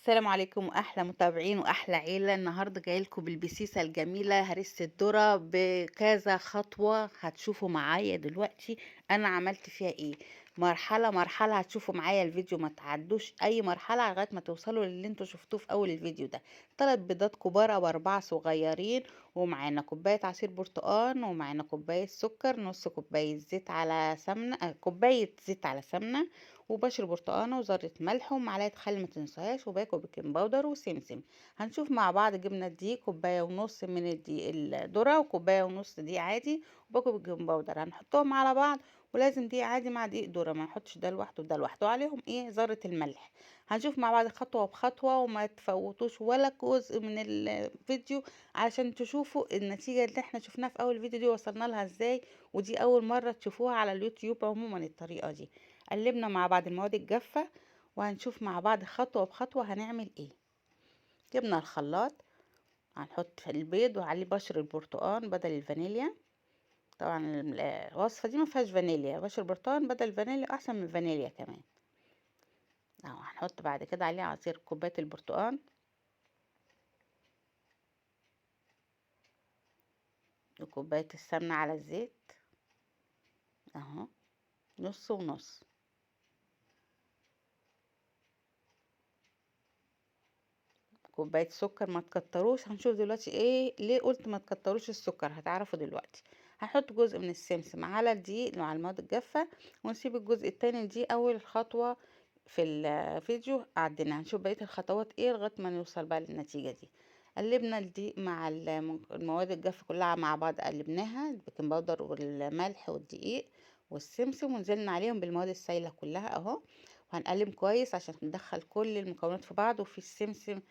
السلام عليكم احلى متابعين واحلى عيله. النهارده جاي لكم بالبسيسه الجميلة هريسه الذرة بكذا خطوة، هتشوفوا معايا دلوقتي انا عملت فيها ايه، مرحلة مرحلة. هتشوفوا معايا الفيديو، ما تعدوش اي مرحلة لغاية ما توصلوا للي انتوا شفتوه في اول الفيديو ده. 3 بيضات كبار او 4 صغيرين، ومعانا كوباية عصير برتقان، ومعانا كوباية سكر، نص كوباية زيت على سمنه، كوباية زيت على سمنه، وبشر برتقانه، وذره ملح، ومعلقة خل ما تنساهاش، وباكو baking powder وسمسم. هنشوف مع بعض. جبنا دي كوباية ونص من الدقيق الذرة، وكوبايه ونص دقيق عادي، وباكو baking powder. هنحطهم على بعض، ولازم دقيق عادي مع دقيق ذره، ما نحطش ده لوحده وده لوحده. وعليهم ايه ذره الملح. هنشوف مع بعض خطوة بخطوة، وما تفوتوش ولا جزء من الفيديو علشان تشوفوا النتيجة اللي احنا شفناها في اول فيديو دي وصلنا لها ازاي. ودي اول مرة تشوفوها على اليوتيوب عموما الطريقة دي. قلبنا مع بعض المواد الجافه، وهنشوف مع بعض خطوة بخطوة هنعمل ايه. جبنا الخلاط، هنحط البيض وعليه بشر البرتقان بدل الفانيليا. طبعا الوصفة دي ما فيهاش فانيليا، بشر البرتقان بدل الفانيليا احسن من الفانيليا كمان. اهو هنحط بعد كده عليه عصير كوباية البرتقان، وكوبايه السمنة على الزيت اهو، نص ونص. كوباية سكر، ما تكتروش. هنشوف دلوقتي ايه ليه قلت ما تكتروش السكر، هتعرفوا دلوقتي. هنحط جزء من السمسم على الدقيق مع المواد الجافه، ونسيب الجزء التاني. دي اول خطوة في الفيديو عدينا. هنشوف بقية الخطوات ايه لغاية ما نوصل بقى للنتيجة دي. قلبنا الدقيق مع المواد الجافه كلها مع بعض، قلبناها ال baking powder والملح والدقيق والسمسم، ونزلنا عليهم بالمواد السايله كلها اهو. وهنقلب كويس عشان ندخل كل المكونات في بعض. وفي السمسم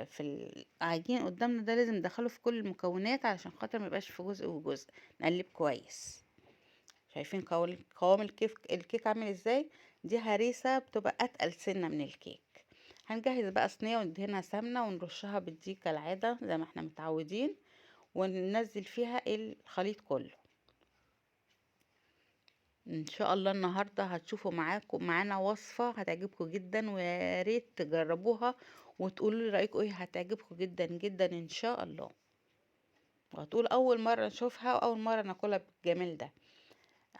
في العجين قدامنا ده لازم ندخله في كل المكونات علشان خاطر ما يبقاش في جزء وجزء. نقلب كويس. شايفين قوام الكيك عامل ازاي؟ دي هريسه بتبقى اتقل سنة من الكيك. هنجهز بقى صينية وندهنها سمنه ونرشها بالدقيق كالعادة زي ما احنا متعودين، وننزل فيها الخليط كله. ان شاء الله النهارده هتشوفوا معانا وصفه هتعجبكم جدا، ويا ريت تجربوها وتقولوا لي رايكم ايه. هتعجبكم جدا جدا ان شاء الله، وهتقول اول مرة نشوفها واول مرة ناكلها بالجمال ده.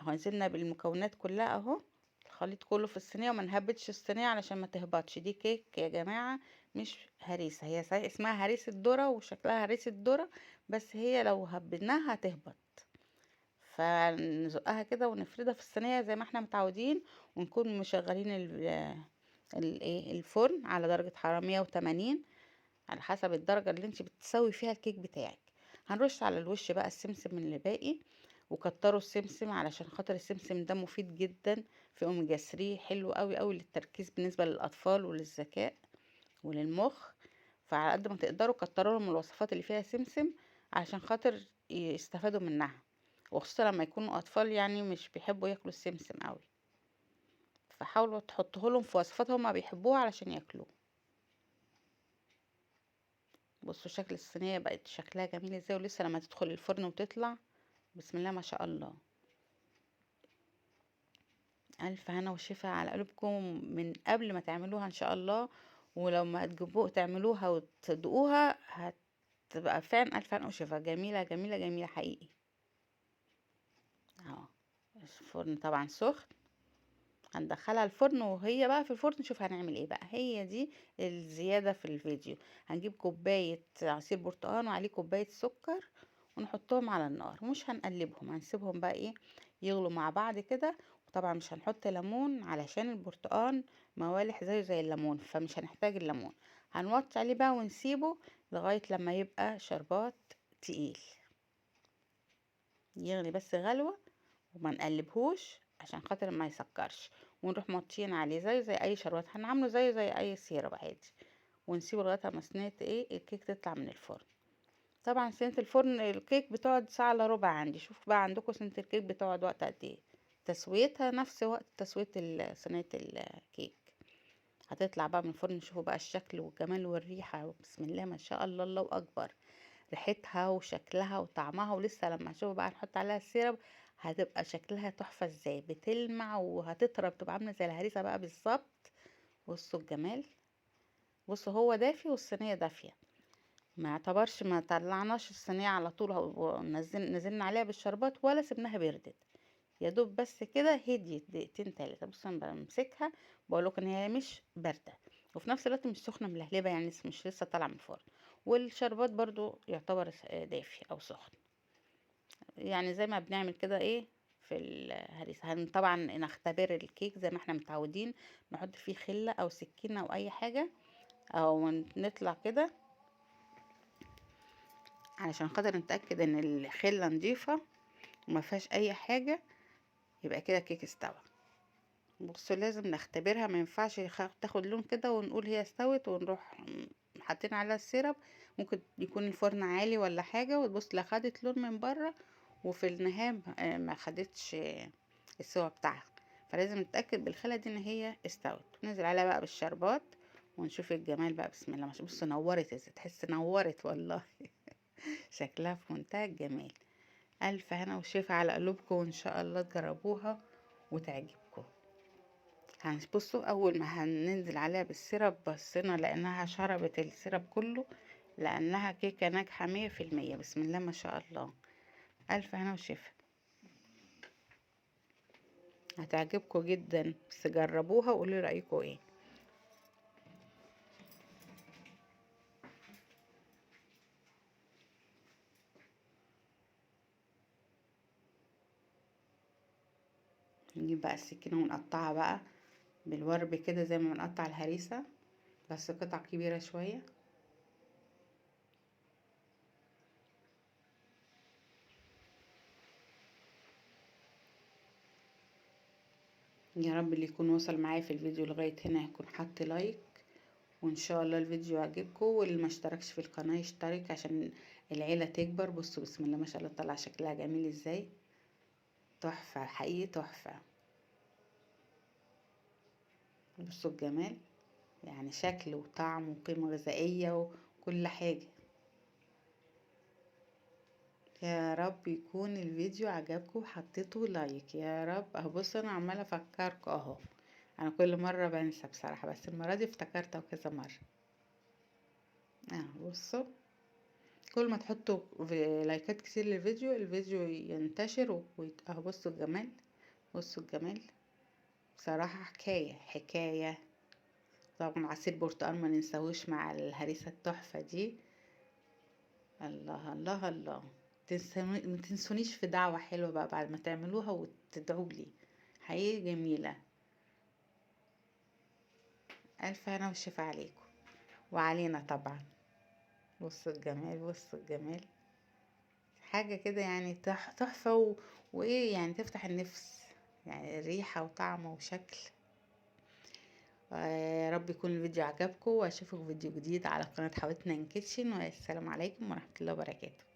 اهو نزلنا بالمكونات كلها اهو، الخليط كله في الصينية، وما نهبطش الصينية علشان ما تهبطش. دي كيك يا جماعة مش هريسه، هي صحيح اسمها هريسه ذره وشكلها هريسه ذره، بس هي لو هبدناها هتهبط. فنزقها كده ونفردها في الصينية زي ما احنا متعودين، ونكون مشغلين الفرن على درجه حرارة 180 على حسب الدرجة اللي انت بتسوي فيها الكيك بتاعك. هنرش على الوش بقى السمسم من اللي باقي، وكتروا السمسم علشان خاطر السمسم ده مفيد جدا في اوميجا 3، حلو قوي قوي للتركيز بالنسبة للاطفال وللذكاء وللمخ. فعلى قد ما تقدروا كتروا لهم الوصفات اللي فيها سمسم علشان خاطر يستفادوا منها، وخصوصا لما يكونوا اطفال يعني مش بيحبوا ياكلوا السمسم قوي، فحاولوا تحطوه لهم في وصفات هما بيحبوها علشان ياكلوه. بصوا شكل الصينية بقت شكلها جميل ازاي، ولسه لما تدخل الفرن وتطلع بسم الله ما شاء الله. الف هنا وشفا على قلوبكم من قبل ما تعملوها ان شاء الله، ولو ما تجيبوها تعملوها وتدوقوها هتبقى فعلا الف هنا وشفا، جميلة جميلة جميلة حقيقي. اهو الفرن طبعا سخن، هندخلها الفرن، وهي بقى في الفرن نشوف هنعمل ايه بقى. هي دي الزيادة في الفيديو. هنجيب كوباية عصير برتقان وعليه كوباية سكر ونحطهم على النار، ومش هنقلبهم، هنسيبهم بقى ايه يغلوا مع بعض كده. وطبعا مش هنحط ليمون علشان البرتقان موالح زيه زي الليمون، فمش هنحتاج الليمون. هنوطي عليه بقى ونسيبه لغاية لما يبقى شربات تقيل، يغلي بس غلوة وما نقلبهوش عشان خاطر ما يسكرش، ونروح موطيين عليه زيه زي اي شربات، هنعمله زيه زي اي syrup عادي، ونسيبه لغاية ما صينية ايه الكيك تطلع من الفرن. طبعا صينية الفرن الكيك بتقعد ساعة الا ربع عندي، شوف بقى عندكم صينية الكيك بتقعد وقت قد ايه. تسويتها نفس وقت تسويه صينية الكيك. هتطلع بقى من الفرن، شوفوا بقى الشكل والجمال والريحه، بسم الله ما شاء الله، الله اكبر، ريحتها وشكلها وطعمها. ولسه لما هشوف بقى نحط عليها ال syrup هتبقى شكلها تحفة ازاي، بتلمع وهتطرى، بتبقى عامله زي الهريسه بقى بالظبط. بصوا الجمال. بصوا هو دافي والصينية دافية، ما اعتبرش ما طلعناش الصينية على طول ونزلنا عليها بالشربات ولا سيبناها بردت، يا دوب بس كده هديت دقيقتين تلاتة. بصوا انا بمسكها بقولكم ان هي مش باردة وفي نفس الوقت مش سخنة ملهلبة، يعني مش لسه طالعة من الفرن. والشربات برضو يعتبر دافي او سخن، يعني زي ما بنعمل كده ايه في الهريسة. طبعا نختبر الكيك زي ما احنا متعودين، نحط فيه خلة او سكينة او اي حاجة، او نطلع كده علشان خاطر نتأكد ان الخلة نضيفة وما فيهاش اي حاجة، يبقى كده الكيك استوى. بصوا لازم نختبرها، ما ينفعش تاخد لون كده ونقول هي استوت ونروح حاطين عليها ال syrup، ممكن يكون الفرن عالي ولا حاجة، وتبص لا خدت لون من بره وفي النهاية ما خدتش السوا بتاعها. فلازم نتأكد بالخلة دي ان هي استوت. ننزل عليها بقى بالشربات ونشوف الجمال بقى. بسم الله ما شاء الله. بصوا نورت ازاي، تحس نورت والله. شكلها في منتهى الجمال. ألف هنا وشفا على قلوبكم، وإن شاء الله تجربوها وتعجبكم. هنبصوا أول ما هننزل عليها بال syrup بصينا لأنها شربت ال syrup كله، لأنها كيكة ناجحة 100%. بسم الله ما شاء الله. ألف هنا وشفا، هتعجبكم جدا، بس جربوها وقولوا رأيكم ايه. نجيب بقى السكينة ونقطعها بقى بالورب كده زي ما بنقطع الهريسة، بس قطع كبيرة شوية. يا رب اللي يكون وصل معايا في الفيديو لغاية هنا يكون حط لايك، وان شاء الله الفيديو يعجبكم، واللي ما اشتركش في القناة يشترك عشان العيلة تكبر. بصوا بسم الله ما شاء الله طلع شكلها جميل ازاي، تحفة حقيقي تحفة. بصوا الجمال، يعني شكل وطعم وقيمة غذائية وكل حاجة. يا رب يكون الفيديو عجبكم وحطيتوا لايك يا رب. اهو بصوا انا عمالة افكركم اهو، انا كل مرة بنسى بصراحة، بس المرة دي افتكرتها كذا مرة. بصوا كل ما تحطوا لايكات كتير للفيديو الفيديو ينتشر اهو بصوا الجمال، بصوا الجمال بصراحة حكاية حكاية. طبعا عصير برتقال ما ننساهوش مع الهريسة التحفة دي. الله الله الله، ما تنسونيش في دعوة حلوة بقى بعد ما تعملوها وتدعوا لي، حقيقي جميلة. ألف هنا وشفا عليكم وعلينا طبعا. بصوا الجمال، بصوا الجمال، حاجة كده يعني تحفة وإيه يعني تفتح النفس، يعني ريحة وطعم وشكل. يا رب يكون الفيديو عجبكم، واشوفكم في فيديو جديد على قناة حواتنا ان كيتشن. والسلام عليكم ورحمة الله وبركاته.